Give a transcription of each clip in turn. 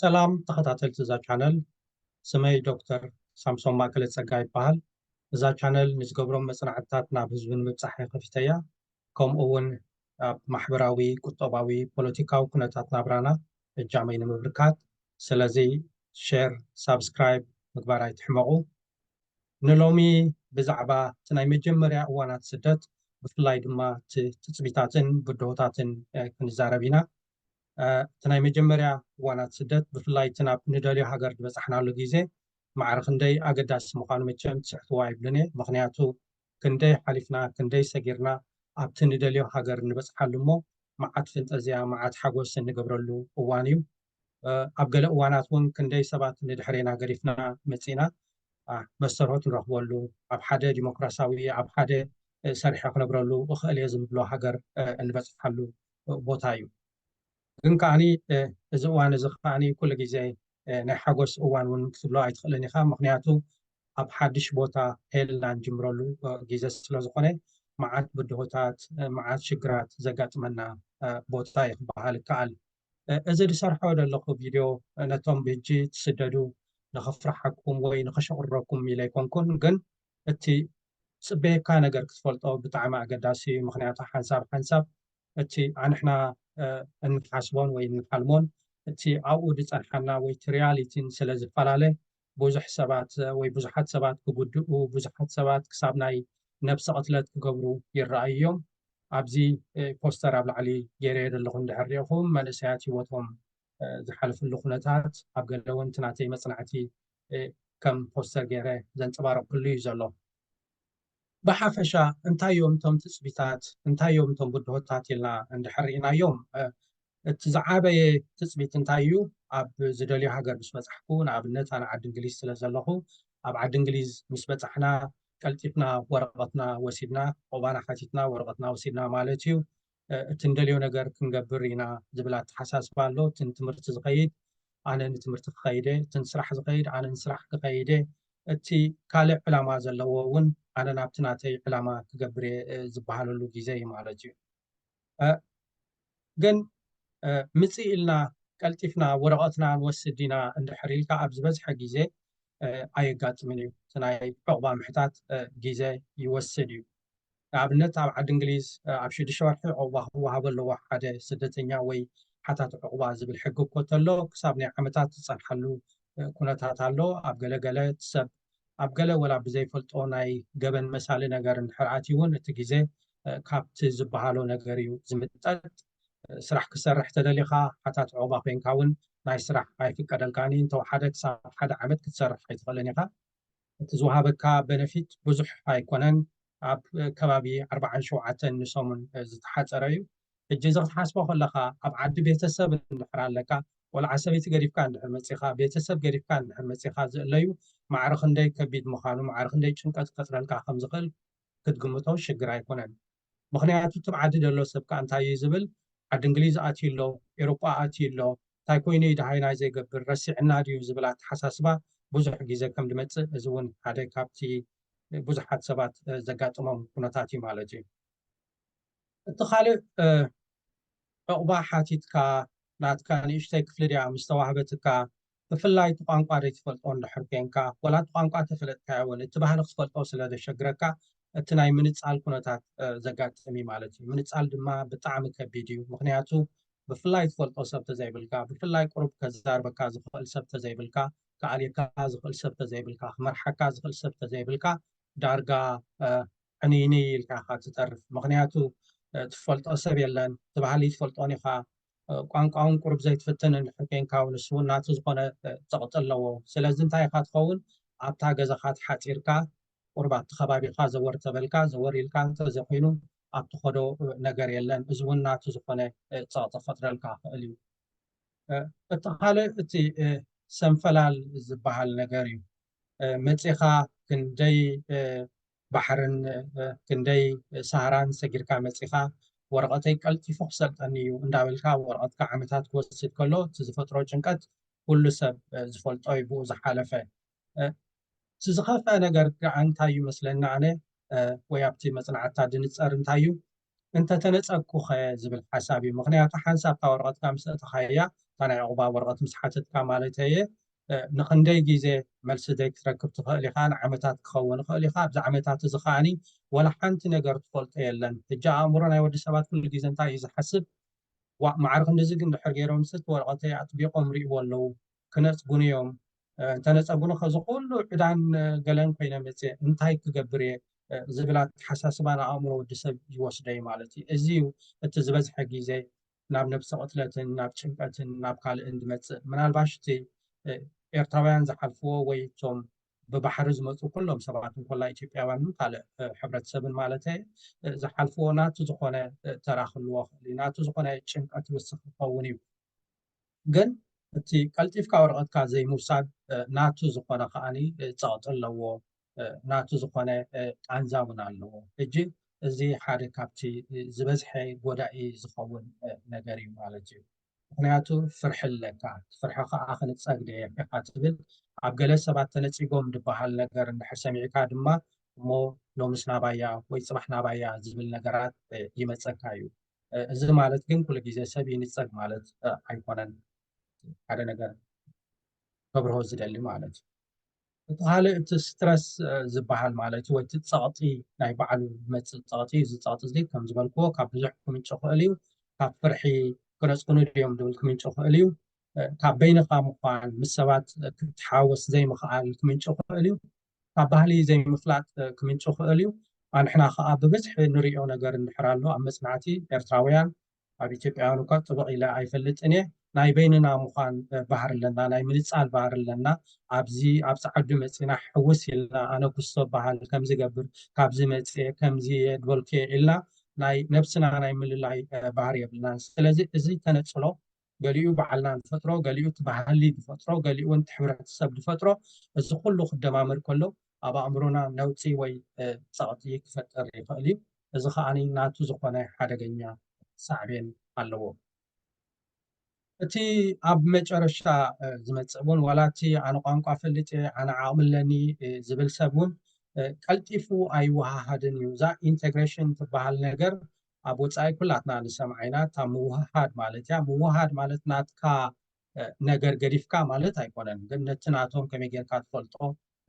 ሰላም ተኸታተልቲ እዛ ቻነል፣ ስመይ ዶክተር ሳምሶን ማእከለ ጸጋ ይበሃል። እዛ ቻነል ንዝገብሮም መጽናዕትታት ናብ ህዝቢ ንምብጻሕ እየ ከፊተያ። ከምኡ እውን ኣብ ማሕበራዊ፣ ቁጠባዊ፣ ፖለቲካዊ ኩነታት ናብራና እጃመይ ንምብርካት። ስለዚ ሼር፣ ሳብስክራይብ ምግባር ኣይትሕመቑ። ንሎሚ ብዛዕባ እቲ ናይ መጀመርያ እዋናት ስደት፣ ብፍላይ ድማ እቲ ትጽቢታትን ብድሆታትን ክንዛረብ ኢና። እቲ ናይ መጀመርያ እዋናት ስደት፣ ብፍላይ እቲ ናብ ንደልዮ ሃገር ዝበጻሕናሉ ግዜ፣ ማዕረ ክንደይ ኣገዳሲ ምዃኑ መቸም ትስሕትዎ ኣይብልን እየ። ምኽንያቱ ክንደይ ሓሊፍና፣ ክንደይ ሰጊርና ኣብቲ ንደልዮ ሃገር እንበጽሓሉ እሞ፣ መዓት ፍንጠዝያ፣ መዓት ሓጎስ እንገብረሉ እዋን እዩ። ኣብ ገለ እዋናት እውን ክንደይ ሰባት ንድሕሬና ገዲፍና መጺና መስተርሆት ንረኽበሉ፣ ኣብ ሓደ ዲሞክራሲያዊ፣ ኣብ ሓደ ሰርሐ ክነብረሉ እኽእል እየ ዝንብሎ ሃገር እንበጽሓሉ ቦታ እዩ። ግን ከዓኒ እዚ እዋን እዚ ከዓኒ ኩሉ ግዜ ናይ ሓጎስ እዋን እውን ክትብሎ ኣይትኽእልን ኢኻ። ምኽንያቱ ኣብ ሓድሽ ቦታ ሄልና እንጅምረሉ ግዜ ስለ ዝኾነ፣ መዓት ብድሆታት፣ መዓት ሽግራት ዘጋጥመና ቦታ እዩ ክበሃል ይከኣል። እዚ ዝሰርሖ ዘለኹ ቪድዮ ነቶም ብሕጂ ትስደዱ ንኽፍርሓኩም ወይ ንኽሸቕረኩም ኢለ ኣይኮንኩን፣ ግን እቲ ጽበየካ ነገር ክትፈልጦ ብጣዕሚ ኣገዳሲ እዩ። ምኽንያቱ ሓንሳብ ሓንሳብ እቲ ኣንሕና እንሓስቦን ወይ እንሓልሞን፣ እቲ ኣብኡ ዝጸንሓና ወይ እቲ ሪያሊቲን ስለ ዝፈላለ፣ ብዙሕ ሰባት ወይ ብዙሓት ሰባት ክጉድኡ፣ ብዙሓት ሰባት ክሳብ ናይ ነብሰ ቅትለት ክገብሩ ይረኣዩ እዮም። ኣብዚ ፖስተር ኣብ ላዕሊ ገይረዮ ዘለኹ እንድሕር ሪኢኹም፣ መንእሰያት ህይወቶም ዝሓለፍሉ ኩነታት ኣብ ገለ እውን እቲ ናተይ መጽናዕቲ ከም ፖስተር ገይረ ዘንጸባረቕኩሉ እዩ ዘሎ። ብሓፈሻ እንታይ እዮም እቶም ትጽቢታት፣ እንታይ እዮም እቶም ብድሆታት ኢልና እንድሕር ርኢናዮም፣ እቲ ዝዓበየ ትጽቢት እንታይ እዩ? ኣብ ዝደልዮ ሃገር ምስ በጻሕኩ፣ ንኣብነት ኣነ ዓዲ እንግሊዝ ስለ ዘለኹ፣ ኣብ ዓዲ እንግሊዝ ምስ በጻሕና ቀልጢፍና ወረቐትና ወሲድና፣ ዑቕባና ሓቲትና ወረቐትና ወሲድና ማለት እዩ። እቲ እንደልዮ ነገር ክንገብር ኢና ዝብል ኣተሓሳስባ ኣሎ። እቲ ንትምህርቲ ዝኸይድ ኣነ ንትምህርቲ ክኸይደ፣ እቲ ንስራሕ ዝኸይድ ኣነ ንስራሕ ክኸይደ፣ እቲ ካልእ ዕላማ ዘለዎ እውን ኣነ ናብቲ ናተይ ዕላማ ክገብር እየ ዝበሃለሉ ግዜ እዩ ማለት እዩ። ግን ምጽእ ኢልና ቀልጢፍና ወረቐትና ንወስድ ኢና እንድሕር ኢልካ ኣብ ዝበዝሐ ግዜ ኣየጋጥምን እዩ። እቲ ናይ ዕቑባ ምሕታት ግዜ ይወስድ እዩ። ንኣብነት ኣብ ዓዲ እንግሊዝ ኣብ ሽዱሽተ ወርሒ ዕቑባ ክወሃቦ ኣለዎ ሓደ ስደተኛ ወይ ሓታት ዕቑባ ዝብል ሕጊ እኮ ተሎ ክሳብ ናይ ዓመታት ዝጸንሓሉ ኩነታት ኣሎ። ኣብ ገለገለ ሰብ ኣብ ገለ ወላ ብዘይፈልጦ ናይ ገበን መሳሊ ነገር እንድሕር ኣትዩ እውን እቲ ግዜ ካብቲ ዝበሃሎ ነገር እዩ ዝምጠጥ። ስራሕ ክሰርሕ ተደሊኻ ሓታት ዕቑባ ኮይንካ እውን ናይ ስራሕ ኣይፍቀደልካን እዩ። እንተወሓደ ክሳብ ሓደ ዓመት ክትሰርሕ ኣይትኽእልን ኢኻ። እቲ ዝወሃበካ በነፊት ብዙሕ ኣይኮነን። ኣብ ከባቢ ኣርባዓን ሸውዓተን ንሰሙን ዝተሓጸረ እዩ። ሕጂ እዚ ክትሓስቦ ከለኻ ኣብ ዓዲ ቤተሰብ እንድሕር ኣለካ፣ ቆልዓ ሰበይቲ ገዲፍካ እንድሕር መጺኻ፣ ቤተሰብ ገዲፍካ እንድሕር መጺኻ ዝእለዩ ማዕረ ክንደይ ከቢድ ምዃኑ፣ ማዕረ ክንደይ ጭንቀት ክፈጥረልካ ከም ዝኽእል ክትግምቶ ሽግር ኣይኮነን። ምኽንያቱ እቲ ኣብ ዓዲ ዘሎ ሰብ ከኣ እንታይ እዩ ዝብል፣ ዓዲ እንግሊዝ ኣትዩ ኣሎ፣ ኤውሮጳ ኣትዩ ኣሎ፣ እንታይ ኮይኑ እዩ ደሃይ ናይ ዘይገብር፣ ረሲዕና ድዩ ዝብል ኣተሓሳስባ ብዙሕ ግዜ ከም ዝመጽእ፣ እዚ እውን ሓደ ካብቲ ብዙሓት ሰባት ዘጋጥሞም ኩነታት እዩ ማለት እዩ። እቲ ካልእ ዕቑባ ሓቲትካ ናትካ ንእሽተይ ክፍሊ ድያ ምስ ተዋህበትካ፣ ብፍላይ እቲ ቋንቋ ዘይትፈልጦ እንድሕር ኮንካ፣ ወላ እቲ ቋንቋ ተፈለጥካዮ እውን እቲ ባህሊ ክትፈልጦ ስለ ዘሸግረካ፣ እቲ ናይ ምንጻል ኩነታት ዘጋጥም እዩ ማለት እዩ። ምንጻል ድማ ብጣዕሚ ከቢድ እዩ። ምኽንያቱ ብፍላይ ትፈልጦ ሰብ ተዘይብልካ፣ ብፍላይ ቁሩብ ከዛርበካ ዝኽእል ሰብ ተዘይብልካ፣ ክኣልየካ ዝኽእል ሰብ ተዘይብልካ፣ ክመርሓካ ዝኽእል ሰብ ተዘይብልካ፣ ዳርጋ ዕንይንይ ኢልካ ኢኻ ትተርፍ። ምኽንያቱ ትፈልጦ ሰብ የለን፣ እቲ ባህሊ ትፈልጦን ኢኻ። ቋንቋ እውን ቁሩብ ዘይትፍትን እንድሕር ኮንካ እውን ንሱ እውን ናቱ ዝኾነ ጸቕጢ ኣለዎ። ስለዚ እንታይ ኢኻ ትኸውን? ኣብታ ገዛኻ ተሓጺርካ ቁሩብ ኣብቲ ከባቢኻ ዘወር ተበልካ፣ ዘወር ኢልካ እንተዘይኮይኑ ኣብ ትኸዶ ነገር የለን። እዚ እውን ናቱ ዝኾነ ጸቕጢ ክፈጥረልካ ይኽእል እዩ። እቲ ካልእ እቲ ሰንፈላል ዝበሃል ነገር እዩ። መጺኻ ክንደይ ባሕርን ክንደይ ሳህራን ሰጊርካ መጺኻ፣ ወረቐተይ ቀልጢፉ ክሰልጠኒ እዩ እንዳበልካ ወረቐትካ ዓመታት ክወስድ ከሎ እቲ ዝፈጥሮ ጭንቀት ኩሉ ሰብ ዝፈልጦ እዩ፣ ብኡ ዝሓለፈ። እቲ ዝኸፍአ ነገር ከዓ እንታይ እዩ መስለኒ ኣነ፣ ወይ ኣብቲ መጽናዕትታ ድንጸር እንታይ እዩ፣ እንተተነጸግኩኸ ዝብል ሓሳብ እዩ። ምኽንያቱ ሓንሳብ እታ ወረቐትካ ምስ ኣእተኻያ፣ እታ ናይ ዕቑባ ወረቐት ምስ ሓተትካ ማለት እየ፣ እ፣ ንኽንደይ ግዜ መልሲ ዘይክትረክብ ትኽእል ኢኻ፣ ንዓመታት ክኸውን ይኽእል ኢኻ። ኣብዚ ዓመታት እዚ ከኣኒ ወላ ሓንቲ ነገር ትፈልጦ የለን። ሕጂ ኣእምሮ ናይ ወዲ ሰባት ኩሉ ግዜ እንታይ እዩ ዝሓስብ? ዋእ፣ ማዕረ ክንድዚ ግን ድሕር ገይሮም ስት ወረቐተይ ኣጥቢቖም ሪእዎ ኣለዉ፣ ክነጽጉኒ እዮም። እ፣ እንተነጸጉኒ ከዚ ኩሉ ዕዳን፣ እ፣ ገለን ኮይነ መጽየ እንታይ ክገብር እየ፣ እ፣ ዝብል ኣተሓሳስባ ንኣእምሮ ወዲ ሰብ ይወስደዩ ማለት እዩ። እዚ እዩ እቲ ዝበዝሐ ግዜ ናብ ነብሰ ቅትለትን ናብ ጭንቀትን ናብ ካልእን ዝመጽእ። ምናልባሽ እቲ፣ እ፣ ኤርትራውያን ዝሓልፍዎ ወይ እቶም ብባሕሪ ዝመጹ ኩሎም ሰባት እንኮላ ኢትዮጵያውያን እውን ካልእ፣ እ፣ ሕብረተሰብን ማለት እየ፣ እ፣ ዝሓልፍዎ ናቱ ዝኾነ፣ እ፣ ተራ ክህልዎ ይኽእል እዩ። ናቱ ዝኾነ ጭንቀት ይውስኽ ክኸውን እዩ። ግን እቲ ቀልጢፍካ ወረቐትካ ዘይምውሳድ፣ እ፣ ናቱ ዝኾነ ከኣኒ፣ እ፣ ጸቕጢ ኣለዎ፣ እ፣ ናቱ ዝኾነ፣ እ፣ ቃንዛ እውን ኣለዎ። ሕጂ እዚ ሓደ ካብቲ፣ እ፣ ዝበዝሐ ጎዳኢ ዝኸውን፣ እ፣ ነገር እዩ ማለት እዩ። ምኽንያቱ ፍርሒ ኣለካ። ፍርሒ ከኣ ክንጸግ ድየ ኢኻ ትብል። ኣብ ገለ ሰባት ተነጺጎም ዝበሃል ነገር እንድሕር ሰሚዕካ ድማ፣ እሞ ሎምስ ናባያ ወይ ጽባሕ ናባያ ዝብል ነገራት፣ እ፣ ይመጸካ እዩ። እ፣ እዚ ማለት ግን ኩሉ ግዜ ሰብ ይንጸግ ማለት፣ እ፣ ኣይኮነን። ሓደ ነገር ከብርሆ ዝደሊ ማለት እዩ። እቲ ካልእ እቲ ስትረስ፣ እ፣ ዝበሃል ማለት እዩ፣ ወይ እቲ ጸቕጢ ናይ ባዕሉ ዝመጽእ ጸቕቲ፣ እዚ ጸቕጢ እዚ ከም ዝበልክዎ ካብ ብዙሕ ክምንጭ ይኽእል እዩ። ካብ ፍርሒ ክነጽጉኒ ድዮም ዝብል ክምንጭ ይኽእል እዩ። እ፣ ካብ በይንኻ ምዃን፣ ምስ ሰባት ክትሓወስ ዘይምኽኣል ክምንጭ ይኽእል እዩ። ካብ ባህሊ ዘይምፍላጥ፣ እ፣ ክምንጭ ይኽእል እዩ። ኣንሕና ከኣ ብብዝሒ ንርእዮ ነገር እንድሕር ኣሎ ኣብ መጽናዕቲ ኤርትራውያን ኣብ ኢትዮጵያውያን እኳ ጥብቕ ኢለ ኣይፈልጥን እየ። ናይ በይንና ምዃን፣ እ፣ ባህሪ ኣለና፣ ናይ ምንጻል ባህሪ ኣለና። ኣብዚ ኣብ ጸዓዱ መጺና ሕውስ ኢልና ኣነ ኩስቶ በሃል፣ ከምዚ ገብር፣ ካብዚ መጽየ፣ ከምዚ እየ ዝበልኩ እየ ኢልና ናይ ነብስና ናይ ምልላይ፣ እ፣ ባህሪ የብልናን። ስለዚ እዚ ተነጽሎ ገሊኡ ባዕልና ንፈጥሮ፣ ገሊኡ እቲ ባህሊ ዝፈጥሮ፣ ገሊኡ እውን እቲ ሕብረተሰብ ዝፈጥሮ፣ እዚ ኩሉ ክደማመር ከሎ ኣብ ኣእምሮና ነውጺ ወይ፣ እ፣ ጸቕጢ ክፈጥር ይኽእል እዩ። እዚ ከኣኒ ናቱ ዝኾነ ሓደገኛ ሳዕቤን ኣለዎ። እቲ ኣብ መጨረሻ፣ እ፣ ዝመጽእ እውን ዋላ እቲ ኣነ ቋንቋ ፈልጥ እየ፣ ኣነ ዓቕሚ ኣለኒ፣ እ፣ ዝብል ሰብ እውን፣ እ፣ ቀልጢፉ ኣይወሃሃድን እዩ። እዛ ኢንቴግሬሽን ትበሃል ነገር ኣብ ወጻኢ ኩላትና ንሰምዓ ኢና። እታ ምውህሃድ ማለት እያ። ምውሃድ ማለት ናትካ፣ እ፣ ነገር ገዲፍካ ማለት ኣይኮነን፣ ግን ነቲ ናቶም ከመይ ጌርካ ትፈልጦ፣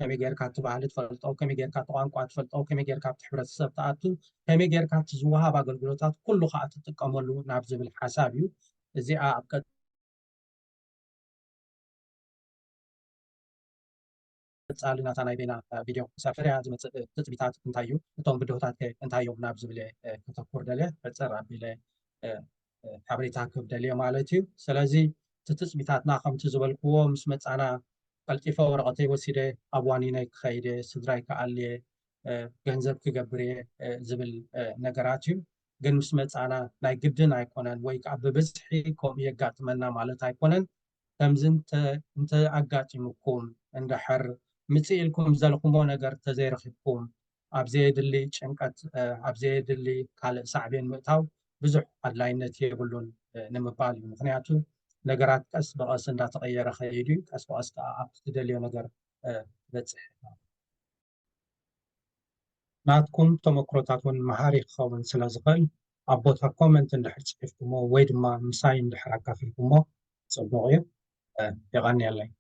ከመይ ጌርካ እቲ ባህሊ ትፈልጦ፣ ከመይ ጌርካ እቲ ቋንቋ ትፈልጦ፣ ከመይ ጌርካ ኣብቲ ሕብረተሰብ ትኣቱ፣ ከመይ ጌርካ እቲ ዝወሃብ ኣገልግሎታት ኩሉ ከኣ ትጥቀመሉ ናብ ዝብል ሓሳብ እዩ። እዚኣ ኣብ ቀ- ቀጻሊ ናታ ናይ ቤና ቪድዮ ክሳብ ፍርያ ዝመጽእ ትጽቢታት እንታይ እዩ? እቶም ብድሆታት ከ እንታይ እዮም ናብ ዝብል እየ ከተኩር ደልየ፣ ሕጽር ኣቢለ፣ እ፣ እ፣ ሓበሬታ ክህብ ደልየ ማለት እዩ። ስለዚ እቲ ትጽቢታትና ከምቲ ዝበልክዎ ምስ መጻና ቀልጢፈ ወረቐተይ ወሲደ ኣብ ዋኒነይ ክኸይደ፣ ስድራይ ክኣልየ፣ እ፣ ገንዘብ ክገብር እየ፣ እ፣ ዝብል፣ እ፣ ነገራት እዩ። ግን ምስ መጻና ናይ ግድን ኣይኮነን፣ ወይ ከኣ ብብዝሒ ከምኡ የጋጥመና ማለት ኣይኮነን። ከምዚ እንተ፣ እንተ ኣጋጢሙኩም፣ እንድሕር ምጽእ ኢልኩም ዘልኩሞ ነገር ተዘይረኺብኩም፣ ኣብ ዘየድሊ ጭንቀት፣ እ፣ ኣብ ዘየድሊ ካልእ ሳዕቤን ምእታው ብዙሕ ኣድላይነት የብሉን፣ እ፣ ንምባል እዩ። ምኽንያቱ ነገራት ቀስ ብቐስ እንዳተቐየረ ከይዱ እዩ። ቀስ ብቐስ ከኣ ኣብቲ ትደልዮ ነገር፣ እ፣ ትበጽሕ። ናትኩም ተመክሮታት እውን መሃሪ ክኸውን ስለ ዝኽእል፣ ኣብ ቦታ ኮመንት እንድሕር ጽሒፍኩሞ ወይ ድማ ምሳይ እንድሕር ኣካፊልኩሞ ጽቡቕ እዩ። እ፣ የቐንየለይ።